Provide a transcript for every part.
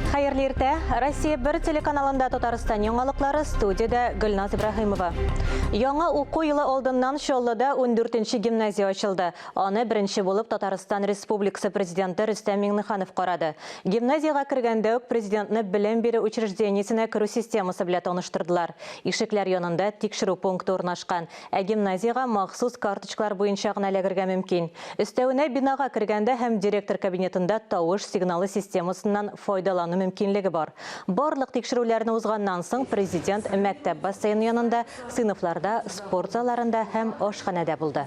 Хәерле иртә. Россия 1 телеканалында Татарстан яңалыклары, студиядә Гөлназ Ибраһимова. Яңа уку елы алдыннан Чаллыда 14 гимназия ачылды. Аны беренче булып Татарстан Республикасы Президенты Рөстәм Миңнеханов карады. Гимназиягә кергәндә үк Президентны белем бирү учреждениесенә керү системасы белән таныштырдылар. Ишекләр янында тикшерү пункты урнашкан. Ә гимназиягә махсус карточкалар буенча гына эләгергә мөмкин. Өстәвенә, бинага кергәндә һәм директор кабинетында тавыш сигналы системасыннан файдалану мөмкинлеге бар. Барлык тикшерүләрне узганнан соң, Президент мәктәп бассейны янында, сыйныфларда, спорт залларында һәм ашханәдә булды.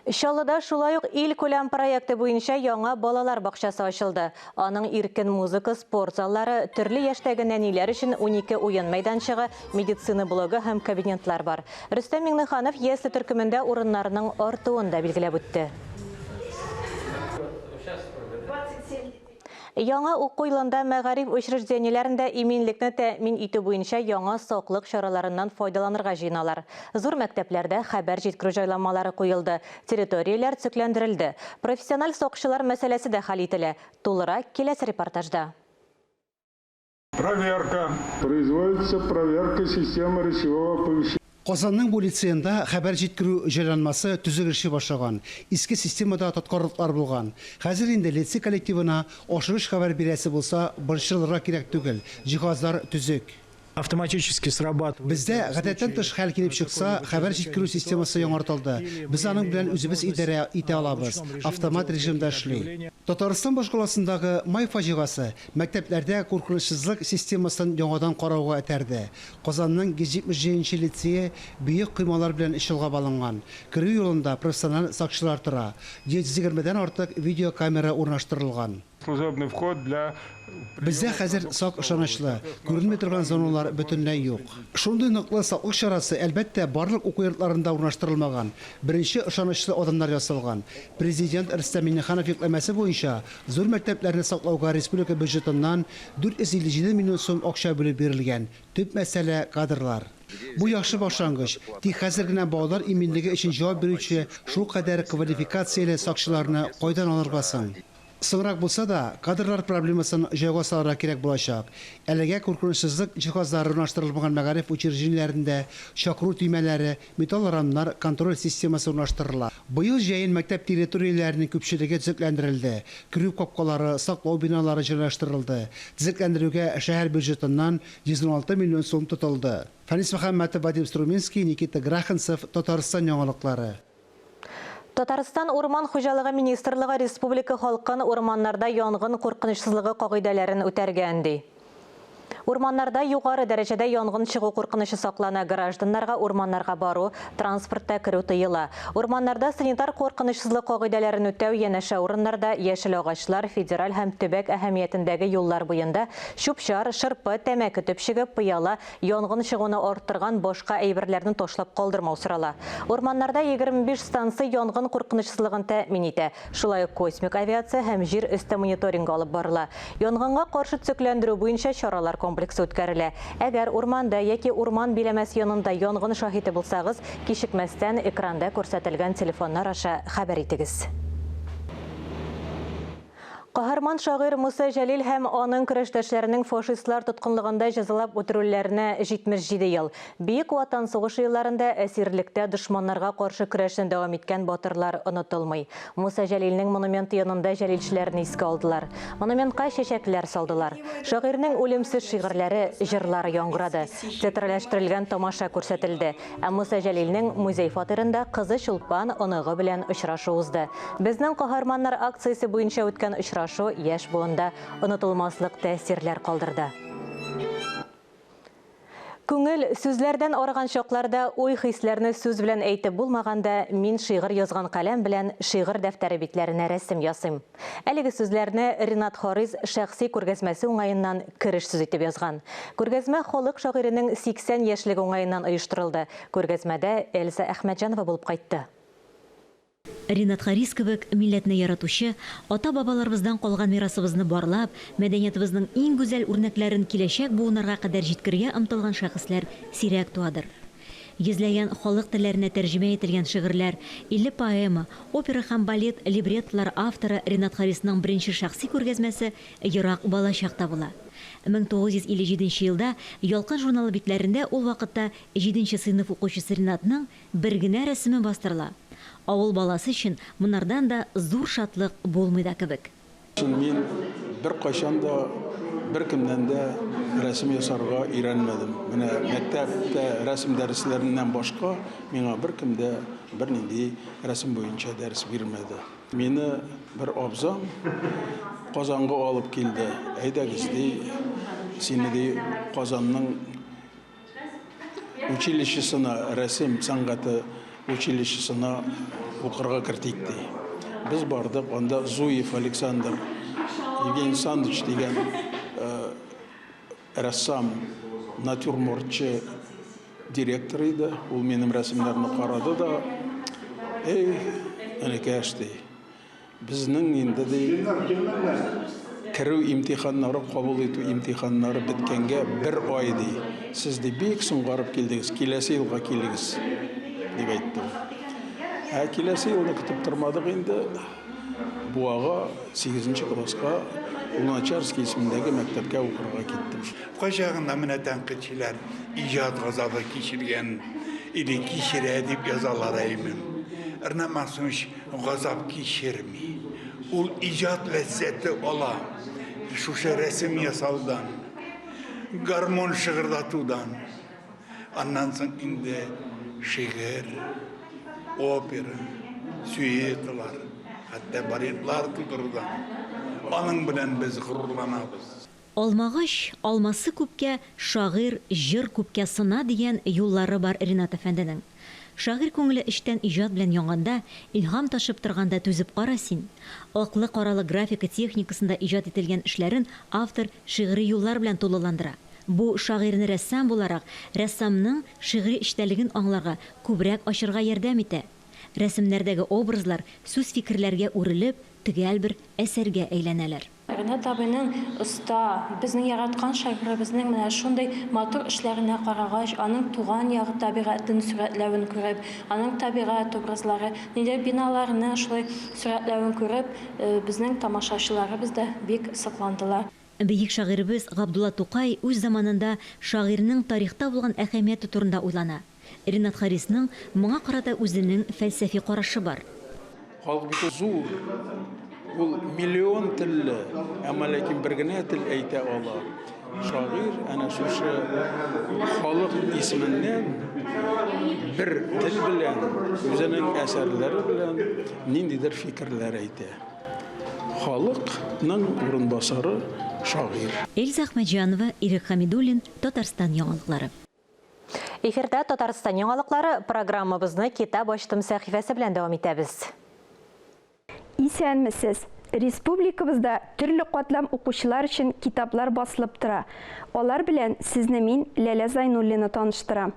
Чаллыда шулай ук илкүләм проекты буенча яңа балалар бакчасы ачылды. Аның иркен музыка, спорт заллары, төрле яшьтәге нәниләр өчен 12 уен мәйданчыгы, медицина блогы һәм кабинетлар бар. Рөстәм Миңнеханов ясле төркемендә урыннарның артуын да билгеләп үтте. Яңа уку елында мәгариф учреждениеләрендә иминлекне тәэмин итү буенча яңа саклык чараларыннан файдаланырга җыеналар. Зур мәктәпләрдә хәбәр җиткерү җайланмалары куелды, территорияләр төзекләндерелде. Профессиональ сакчылар мәсьәләсе дә хәл ителә. Тулырак киләсе репортажда. Проверка. Производится проверка системы речевого оповещения. Казанның бу лицеенда хәбәр җиткерү җайланмасы төзек эшли башлаган. Иске системада тоткарлыклар булган. Хәзер инде лицей коллективына ашыгыч хәбәр бирәсе булса, борчылырга кирәк түгел, җиһазлар төзек. Автоматически срабатывает. Бездә гадәттән тыш хәл килеп чыкса, хәбәр җиткерү системасы яңартылды. Без аның белән үзебез идарә итә алабыз, автомат режимда эшли. Татарстан башкаласындагы май фаҗигасы мәктәпләрдә куркынычсызлык системасын яңадан карауга этәрде. Казанның 177 нче лицее биек коймалар белән чолгап алынган. Керү юлында профессиональ сакчылар тора. 120 дән артык видеокамера урнаштырылган. Служебный вход для Бездә хәзер сак ышанычлы, күренми торган зоналар бөтенләй юк. Шундый ныклы саклык чарасы, әлбәттә, барлык уку йортларында урнаштырылмаган. Беренче ышанычлы адымнар ясалган. Президент Рөстәм Миңнеханов йөкләмәсе буенча, зур мәктәпләрне саклауга республика бюджетыннан 457 миллион сум акча бүлеп бирелгән. Төп мәсьәлә, кадрлар. Бу яхшы башлангыч, тик хәзер генә балалар иминлеге өчен җавап бирүче шулкадәр квалификацияле сакчыларны кайдан алырга соң? Соңрак булса да, кадрлар проблемасын җайга салырга кирәк булачак. Әлегә куркынычсызлык җиһазлары урнаштырылмаган мәгариф учреждениеләрендә чакыру төймәләре, металл рамнар, контроль системасы урнаштырыла. Быел җәен мәктәп территорияләренең күпчелеге төзекләндерелде, керү капкалары, саклау биналары җайлаштырылды. Төзекләндерүгә шәһәр бюджетыннан 116 миллион сум тотылды. Фәнис Мөхәммәтов, Вадим Струминский, Никита Граханцев, Татарстан яңалыклары. Татарстан Урман хуҗалыгы министрлыгы республика халкын урманнарда янгын куркынычсызлыгы кагыйдәләрен үтәргә өнди. Урманнарда югары дәрәҗәдә янгын чыгу куркынычы саклана, гражданнарга урманнарга бару, транспортта керү тыела. Урманнарда санитар куркынычсызлык кагыйдәләрен үтәү янәшә урыннарда яшел агачлар, федераль һәм төбәк әһәмиятендәге юллар буенда чүп-чар, шырпы, тәмәке төпчеге, пыяла, Янгын чыгуны арттырган башка әйберләрне ташлап калдырмау сорала. Урманнарда 25 станция янгын куркынычсызлыгын тәэмин итә. Шулай ук космик авиация һәм җир өсте мониторингы алып барыла. Янгынга каршы төзекләндерү буенча чаралар комплексы үткәрелә. Әгәр урманда яки урман биләмәсе янында янгын шаһите булсагыз, кичекмәстән экранда күрсәтелгән телефоннар аша хәбәр итегез. Каһарман шагыйрь Муса Җәлил һәм аның көрәштәшләренең фашистлар тоткынлыгында җәзалап үтерүләренә 77 ел. Бөек Ватан сугышы елларында әсирлектә дошманнарга каршы көрәшне дәвам иткән батырлар онытылмый. Муса Җәлилнең монументы янында җәлилчеләрне искә алдылар. Монументка чәчәкләр салдылар. Шагыйрьнең үлемсез шигырьләре, җырлары яңгырады. Театральләштерелгән тамаша күрсәтелде. Ә Муса Җәлилнең музей-фатирында кызы Чулпан оныгы белән очрашу узды. Безнең каһарманнар акциясе буенча үткән очрашу яшь буында онытылмаслык тәэсирләр калдырды. Күңел сүзләрдән арыган чакларда, уй-хисләрне сүз белән әйтеп булмаганда, мин шигырь язган каләм белән шигырь дәфтәре битләренә рәсем ясыйм. Әлеге сүзләрне Ренат Харис шәхси күргәзмәсе уңаеннан кереш сүз итеп язган. Күргәзмә халык шагыйренең 80 яшьлеге уңаеннан оештырылды. Күргәзмәдә Эльза Әхмәтҗанова булып кайтты. Ренат Харис кебек милләтне яратучы, ата-бабаларыбыздан калган мирасыбызны барлап, мәдәниятыбызның иң гүзәл үрнәкләрен киләчәк буыннарга кадәр җиткерергә омтылган шәхесләр сирәк туадыр. Йөзләгән халык телләренә тәрҗемә ителгән шигырьләр, 50 поэма, опера һәм балет либреттолары авторы Ренат Харисның беренче шәхси күргәзмәсе ерак балачакта була. 1957 нче елда Ялкын журналы битләрендә ул вакытта җиденче сыйныф укучысы Ренатның бер генә рәсеме бастырыла. Авыл баласы өчен монардан да зур шатлык булмый да кебек. Мин беркайчан да беркемнән дә рәсем ясарга өйрәнмәдем. Менә мәктәптә рәсем дәресләреннән башка миңа беркем дә бернинди рәсем буенча дәрес бирмәде. Мине бер абзам Казанга алып килде. Әйдәгез, ди, сине, ди, Казанның училищесына, рәсем сәнгате училищесына укырга кертик, ди. Без бардык, анда Зуев Александр Евгений Александрович дигән рәссам, натюрмортчы директор иде. Ул минем рәсемнәрне карады да, Эй, энекәш, ди, Безнең инде, ди, керү имтиханнары, кабул итү имтиханнары беткәнгә бер ай, ди. Сез, ди, бик соңгарып килдегез, киләсе елга килегез, дип әйтте ул. Ә киләсе елны көтеп тормадык инде, Буага, сигезенче класска Луначарский исемендәге мәктәпкә укырга киттем. Кайчагында менә тәнкыйтьчеләр иҗат газабы кичергән или кичерә дип язалар әйме. Рнат Максимович Газап кичерми. Ул иҗат ләззәте ала шушы рәсем ясаудан, гармун шыгырдатудан. Аннан соң инде шигырь, опера, сюиталар, хәтта балетлар тудырудан. Аның белән без горурланабыз. Алмагач, алмасы күпкә, шагыйрь җыр күпкә сына дигән юллары бар Ринат әфәнденең. Шагыйрь күңеле эчтән иҗат белән янганда, илһам ташып торганда түзеп кара син! Аклы-каралы графика техникасында иҗат ителгән эшләрен автор шигъри юллар белән тулыландыра. Бу шагыйрьне рәссам буларак, рәссамның шигъри эчтәлеген аңларга, күбрәк ачырга ярдәм итә. Рәсемнәрдәге образлар сүз-фикерләргә үрелеп, төгәл бер әсәргә әйләнәләр. Ренат абыйның оста, безнең яраткан шагыйребезнең менә шундый матур эшләренә карагач, аның туган як табигатен сурәтләвен күреп, аның табигать образлары, нидер биналарны шулай сурәтләвен күреп, безнең тамашачыларыбыз да бик сокландылар. Бөек шагыйребез Габдулла Тукай үз заманында шагыйрьнең тарихта булган әһәмияте турында уйлана. Ренат Харисның моңа карата үзенең фәлсәфи карашы бар. Халык бит ул зур, ул миллион телле, әмма ләкин бер генә тел әйтә ала. Шагыйрь әнә шушы халык исеменнән бер тел белән, үзенең әсәрләре белән ниндидер фикерләр әйтә. Халыкның урынбасары, шагыйрь. Эльза Әхмәтҗанова, Ирек Хәмидуллин, Татарстан яңалыклары. Эфирда Татарстан яңалыклары, программабызны Китап ачтым сәхифәсе белән дәвам итәбез. Исәнмесез! Республикабызда төрле катлам укучылар өчен китаплар басылып тора. Алар белән сезне мин, Ләлә Зайнуллина таныштырам.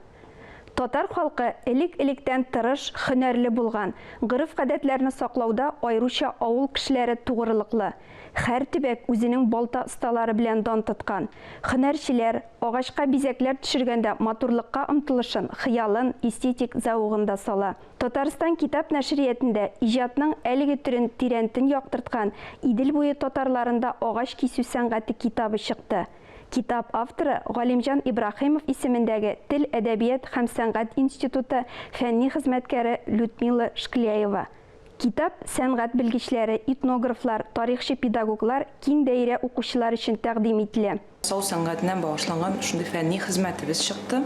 Татар халкы элек-электән тырыш, һөнәрле булган. Гореф-гадәтләрне саклауда аеруча авыл кешеләре тугрылыклы. Һәр төбәк үзенең балта осталары белән дан тоткан. Һөнәрчеләр, агачка бизәкләр төшергәндә матурлыкка омтылышын, хыялын, эстетик зәвыгын да сала. Татарстан китап нәшриятендә иҗатның әлеге төрен тирәнтен яктырткан Идел буе татарларында агач кисү сәнгате китабы чыкты. Китап авторы, Галимҗан Ибраһимов исемендәге Тел, әдәбият һәм сәнгать институты фәнни хезмәткәре Людмила Шкляева. Китап сәнгать белгечләре, этнографлар, тарихчы-педагоглар, киң даирә укучылар өчен тәкъдим ителә. Сау сәнгатенә багышланган шундый фәнни хезмәтебез чыкты.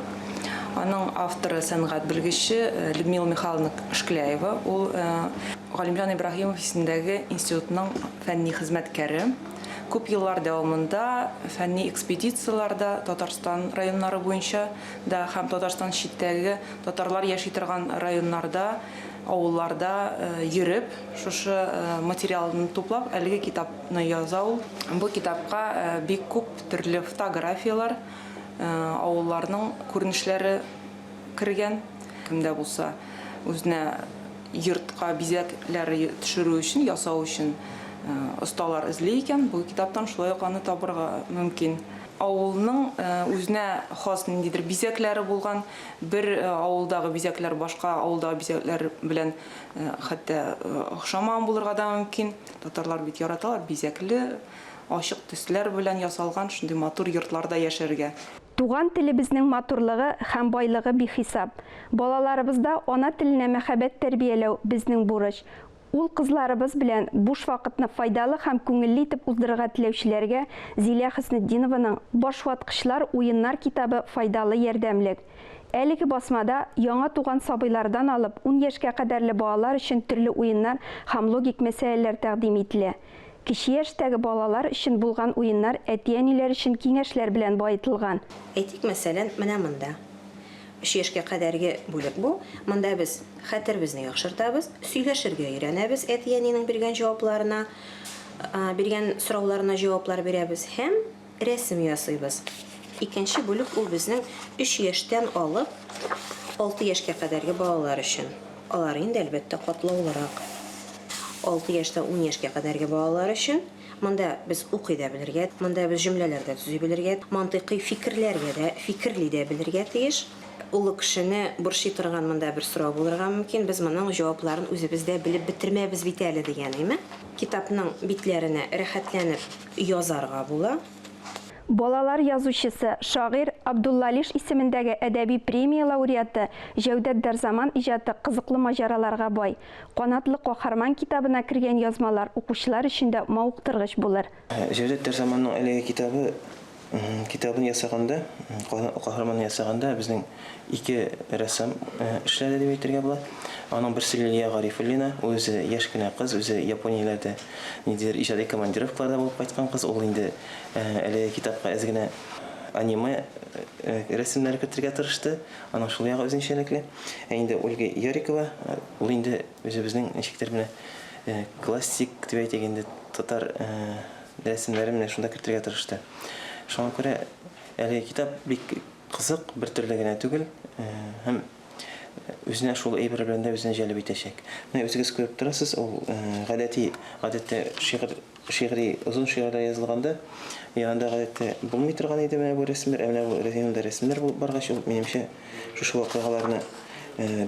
Аның авторы, сәнгать белгече Людмила Михайловна Шкляева. Ул Галимҗан Ибраһимов исемендәге институтның фәнни хезмәткәре. Күп еллар дәвамында фәнни экспедицияләрдә Татарстан районнары буенча да һәм Татарстан читтәге татарлар яши торган районнарда авылларда йөреп, шушы материалны туплап, әлеге китапны яза ул. Бу китапка бик күп төрле фотографияләр, авылларның күренешләре кергән. Кем дә булса үзенә йортка бизәкләр төшерү өчен, ясау өчен осталар эзли икән, бу китаптан шулай ук аны табырга мөмкин. авылның үзенә хас ниндидер бизәкләре булган. Бер авылдагы бизәкләр башка авылдагы бизәкләр белән хәтта охшамаган булырга да мөмкин. Татарлар бит яраталар бизәкле, ачык төсләр белән ясалган шундый матур йортларда яшәргә. Туган телебезнең матурлыгы һәм байлыгы бихисап. Балаларыбызда ана теленә мәхәббәт тәрбияләү безнең бурыч. Ул-кызларыбыз белән буш вакытны файдалы һәм күңелле итеп уздырырга теләүчеләргә Зилә Хөснетдинованың Башваткычлар уеннар китабы файдалы ярдәмлек. Әлеге басмада яңа туган сабыйлардан алып ун яшькә кадәрле балалар өчен төрле уеннар һәм логик мәсьәләләр тәкъдим ителә. Кече яшьтәге балалар өчен булган уеннар әти-әниләр өчен киңәшләр белән баетылган. Әйтик, мәсәлән, менә монда. Өч яшькә кадәрге бүлек бу. Монда без хәтеребезне яхшыртабыз, сөйләшергә өйрәнәбез, әти-әнинең биргән җавапларына, биргән сорауларына җаваплар бирәбез һәм рәсем ясыйбыз. Икенче бүлек ул безнең өч яшьтән алып алты яшькә кадәрге балалар өчен. Алар инде, әлбәттә, катлаулырак. Алты яшьтән ун яшькә кадәрге балалар өчен. Монда без укый да белергә, монда без җөмләләр дә төзи белергә, мантыйкый фикерләргә дә, фикерли дә белергә тиеш. Олы кешене борчый торган монда бер сорау булырга мөмкин, без моның җавапларын үзебез дә белеп бетермәбез бит әле дигән, әйме? Китапның битләренә рәхәтләнеп язарга була. Балалар язучысы, шагыйрь, Абдулла Алиш исемендәге әдәби премия лауреаты Җәүдәт Дәрзаман иҗаты кызыклы маҗараларга бай. Канатлы каһарман китабына кергән язмалар укучылар өчен дә мавыктыргыч булыр. Җәүдәт Дәрзаманның әлеге китабы китабын ясаганда, Канатлы каһарманны ясаганда безнең ике рәссам эшләде дип әйтергә була. Аның берсе Лилия Гарифуллина, ул үзе яшь кенә кыз, үзе Японияләрдә ниндидер иҗади командировкаларда булып кайткан кыз. Ул инде Әлеге китапка әз генә аниме рәсемнәре кертергә тырышты. Аның шул ягы үзенчәлекле. Ә инде Ольга Ярикова, ул инде үзебезнең ничектер менә классик дип әйтик инде татар рәсемнәрен менә шунда кертергә тырышты. Шуңа күрә әлеге китап бик кызык, бер төрле генә түгел һәм үзенә шул әйбер белән дә үзенә җәлеп итәчәк. Менә үзегез күреп торасыз, ул гадәти, гадәттә шигырь Шигъри, озын шигырьләр язылганда, янында гадәттә булмый торган иде менә бу рәсемнәр. Ә менә бу янында рәсемнәр булып баргач, ул, минемчә, шушы вакыйгаларны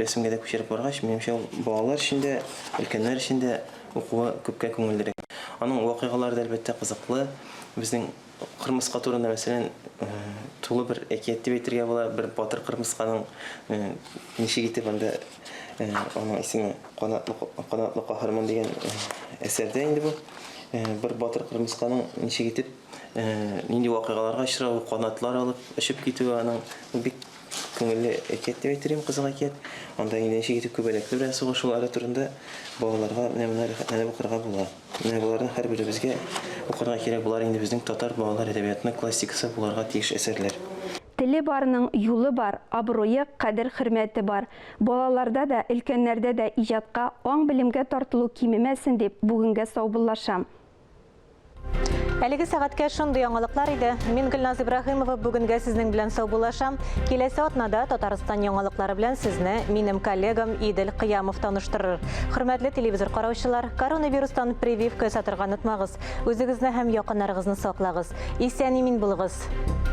рәсемгә дә күчереп баргач, минемчә, ул балалар өчен дә, өлкәннәр өчен дә укуы күпкә күңеллерәк. Аның вакыйгалары да, әлбәттә, кызыклы. Безнең кырмыска турында, мәсәлән, тулы бер әкият дип әйтергә була. Бер батыр кырмысканың ничек итеп анда аның исеме Канатлы, канатлы каһарман дигән әсәрдә инде бу. Бер батыр кырмысканың ничек итеп нинди вакыйгаларга очравы, канатлар алып очып китүе аның бик күңелле әкият дип әйтер идем, кызык әкият. Анда инде ничек итеп күбәләкләр белән сугышулары турында балаларга менә моны рәхәтләнеп укырга була. Менә боларны һәрберебезгә укырга кирәк. Болар инде безнең татар балалар әдәбиятының классикасы буларга тиеш әсәрләр. Теле барның юлы бар, абруе, кадер-хөрмәте бар. Балаларда да, өлкәннәрдә дә иҗатка, аң-белемгә тартылу кимемәсен дип, бүгенгә саубуллашам. Әлеге сәгатькә шундый яңалыклар иде. Мин Гөлназ Ибраһимова бүгенгә сезнең белән саубуллашам. Киләсе атнада Татарстан яңалыклары белән сезне минем коллегам Идел Кыямов таныштырыр. Хөрмәтле телевизор караучылар, коронавирустан прививка ясатырга онытмагыз. Үзегезне һәм якыннарыгызны саклагыз. Исән-имин булыгыз.